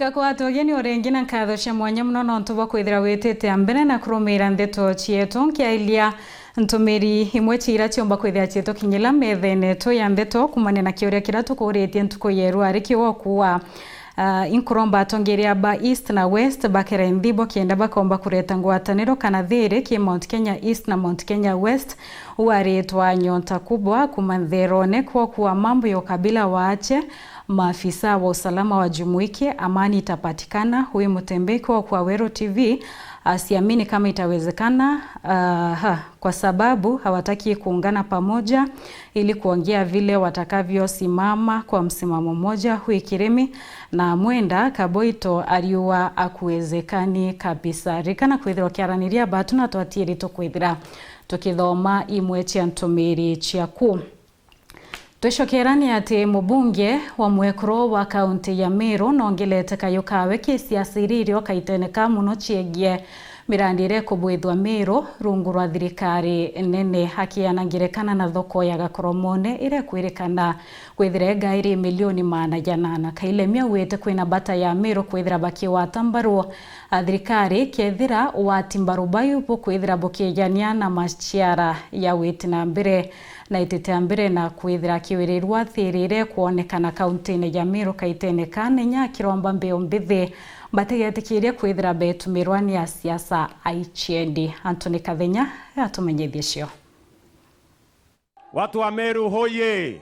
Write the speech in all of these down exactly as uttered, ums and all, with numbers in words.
Gakwata ugeni uringi na nkatho cia mwanya mono nontu bwa kwithira witite a mbere na kurumiira ndeto cietu. Nkiairia ntumiri imwe cia iria ciumba kwithira ciitukinyira methene yetu ya ndeto kuumania na kiuria kiria tukuritie ntuku yeru ari kiu okuuga. Ah, inkuromba atongeria ba East na West bakere nthibo kenda bakomba kureta ngwataniro kana thiri ki Mount Kenya East na Mount Kenya West. Uaritwa nyota kubwa kuuma ntherone kwa kuwa mambo ya ukabila waache, maafisa wa usalama wajumuike, amani itapatikana. Huyu Mutembei kwa kwa Weru T V asiamini kama itawezekana, aha, kwa sababu hawataki kuungana pamoja ili kuongea vile watakavyosimama kwa msimamo mmoja. Hui Kirimi na Mwenda Kaboito ariuga akuwezekani kabisa. Rikana kwithirwa kiaraniria batu na twatiiri tukwithira tukithoma imwe cia ntumiri ciaku. Twicokerani ati mubunge wa mwekuru wa kaunti ya Meru nongelete kayu kawe ki siasa iria iri o kaitene ka mono ciegie mirandi iria ikubwithwa Meru rungu rwa thirikari nene, akiana ngerekana na thoko ya Gakoromone iria ikwirikana kwithira igairi milioni maana janana. Kailemia augite kwina bata ya Meru kwithira bakigwata mbaru a thirikari kethira ugwati mbaru bayu bukwithira bukijania na maciara ya witi na mbere. Na itite a mbere na kwithira kiwirirwa thiri iria ikwonekana kauntine ya Meru kaitene ka nenya akiromba mbio mbithi batigetikirie kwithira betumirwa ni asiasa aichiendi. Anthony Kathenya atumenyithie cio. Watu wa Meru hoye!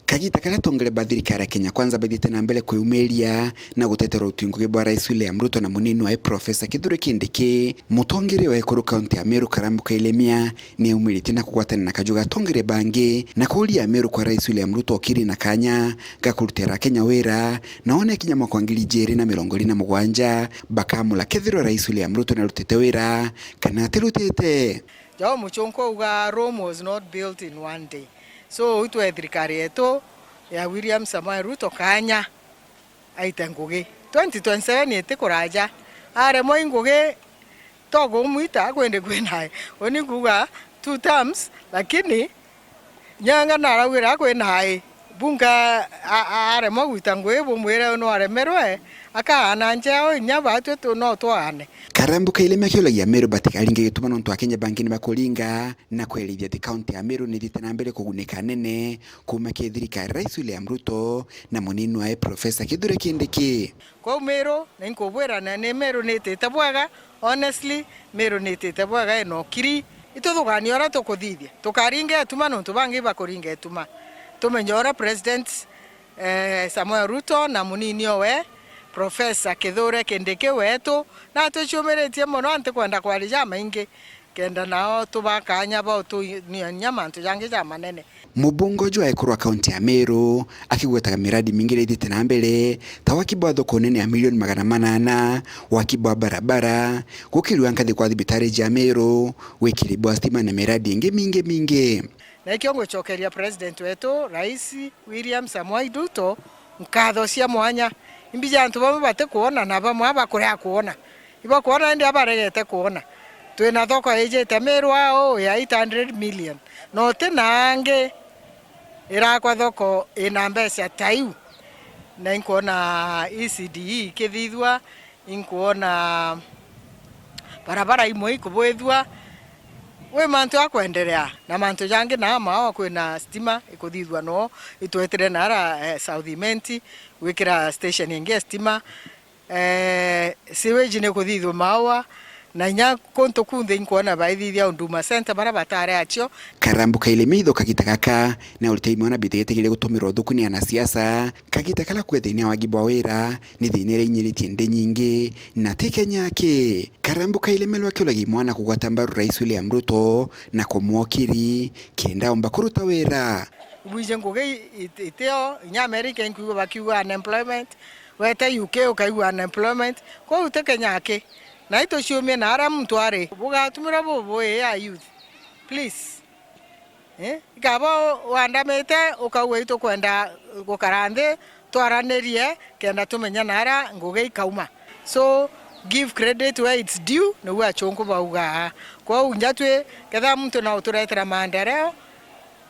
Kagita karia atongere ba thirikari ya Kenya Kwanza baithiite na mbere kwiumiria na gutetera utwi ngugi bwa Rais William Ruto na munini wae Professor Kithure Kindiki, mutongeria wa ekuru kaunti ya Meru Karambu Kailemia ni aumiritie na kugwatania na kaju ga atongeria bangi na kuuria Ameru kwa Rais William Ruto okiri na kanya ga kurutira Akenya wira na one kinya mwaka wa ngiri ijiri na mirongo iri na mugwanja bakamura kethirwa Rais William Ruto ni arutite wira kana atirutite. Jao Muchunku auga, Rome was not built in one day. So, uitwe thirikari yetu ya William Samoei Ruto kanya aite ngugi. Twenty twenty-seven iti kuraja. Aremwa i ngugi, togumwita akwende kwinae. Uni nguga two terms, lakini Nyanga naraugire akwinae. Bunge a-, a-, aremwa gwita ngugi, bumwire nwaremerwe, akaana njeo inya batwi tu-, no twaane. Karambu Kailemia akiuragia Meru batikaringe gituma nontu Akenya bangi ni bakuringa na kwerithia ati kaunti ya Meru ni ithiite na mbere kugunika nene kuuma ki thirikari Rais William Ruto na munini wae Professor Kithure Kindiki. Kwou Meru, na inkubwira na ni Meru ni itite bwega, honestly, Meru ni itite bwega ina ukiri. Ituthugania uria tukuthithia. Tukaringa ituma nontu bangi bakuringa ituma. Tumenye uria President, eh, Samoei Ruto na munini owe, Professor Kithure Kindiki wetu, na atwiciumiritie mono, ntikwenda kwaria jamaingi. Kenda nao tubakanya ba utunyia mantu jangi jamanene. Mubunge uju wa ekuru wa kaunti ya Meru akigwetaga miradi mingi iria ithiite na mbere, ta waki bwa thoko nene ya milioni magana manana, waki bwa barabara, gukirua nkathi kwa thibitari ja Meru, wikiri bwa stima na miradi ingi mingi mingi. Na ikio ngucokeria President wetu, Rais William Samoei Ruto, nkatho cia mwanya. Imbiji antu bamwe batikwona na bamwe abakurea kwona. Ibakwona indi abaregete kwona. Twina thoko ijite Meru ao ya eight hundred million. Na uti na angi irakwa thoko ina mbeca ta iu. Na inkwona E C D E ikithithua, inkwona barabara imwe ikubwithua. Gwi mantu akwenderea, na mantu jangi na ama ao kwina stima ikuthithua no itwetire nara, eh, South Imenti, gwikira station ingi ya stima. Eh, sewage ni kuthithua maua, na inya kuntu kunthe inkwona baithithia Huduma Center bara batare acio. Karambu Kailemia itho kagita gaka, na urite imwana bitegetegire gutumirwa uthuku ni anasiasa. Kagita kala kwe thiina wagi bwa wira, ni thiina iria inyiritie nthi nyingi, na ti Kenya aki. Karambu Kailemia lwa kiuragia imwana kugwata mbaru Rais William Ruto na kumwokiri, kenda omba kuruta wira. Bwije ngugi it-, itio, inya America inkwigua bakiuga unemployment, wete U K ukaigua unemployment, kwou ti Kenya aki. Na ituciumie na aria muntu ari. Bugatumira bubui a youth. Please. Eh? Ikaba wandamite, ukauga itukwenda gukara nthi, twaranirie, kenda tumenya naria ngugi ikauma. So, give credit where it's due, niu achunku baugaa. Kwou njatwi, ketha muntu na uturetera maendeleo,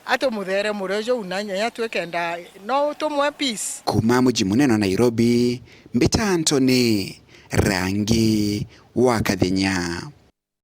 atumuthere murio juu na nya twikenda no tumwe peace. Kuma muji munene wa Nairobi, mbita Anthony Rangi wa Kathenya.